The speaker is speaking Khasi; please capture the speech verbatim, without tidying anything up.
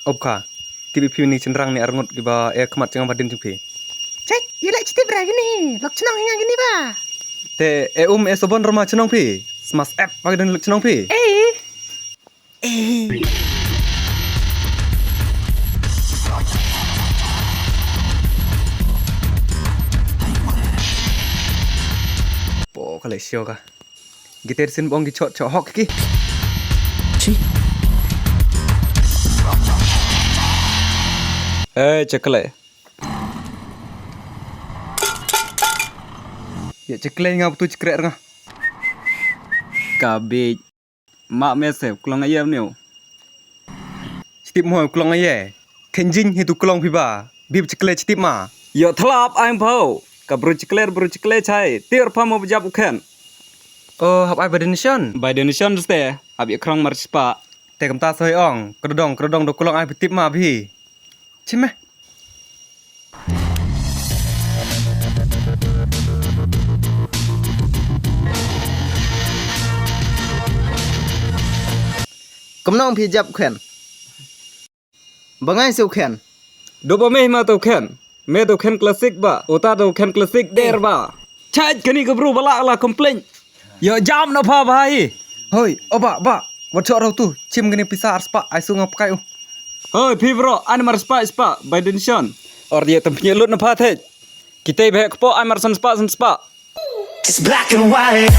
Ob ka. Tip ïa phi ni chynrang ni arngut kiba e khmat chynngam ba dien jong phi. Chek, ïa leh chitip ra kini. Lok chnong hi nga kini ba. Te e um e sobon rama chnong phi. Smas ep ba dien lok chnong phi. Eh. Eh. Po ka leh sio ka. Giter sin bong ki chot chot hok ki. Chi. Eh, chekle. Ya chekle nga betul chekrek nga. Kabej. Mak mese klong aye niu. Chitip mo klong aye. Khenjing hitu klong phi ba. Bib chekle chitip ma. Yo thlap aing phau. Ka bru chekle bru chekle chai. Tir pha mo bejap u khen. Oh, hap ai by donation. By donation ste. Hap ye krong mar spa. Te kamta soi ong. Kredong kredong do klong ai tip ma bi. Chime. Kumno phi jap khen. Bangai siew khen. Do ba meh ma to khen. Me to khen classic ba. Uta to khen classic der ba. Chait kani ka bru bala la complain. Yo jam na pha bhai. Hoi, o ba ba. Wat chok rau tu. Chim kani pisa arspah ai sunga pakai u. Hoi, phi bro, an mar spah spah by donation. Or dia tem phi lut na pha thej. Kita bhek po ai mar san spah san spah. It's black and white.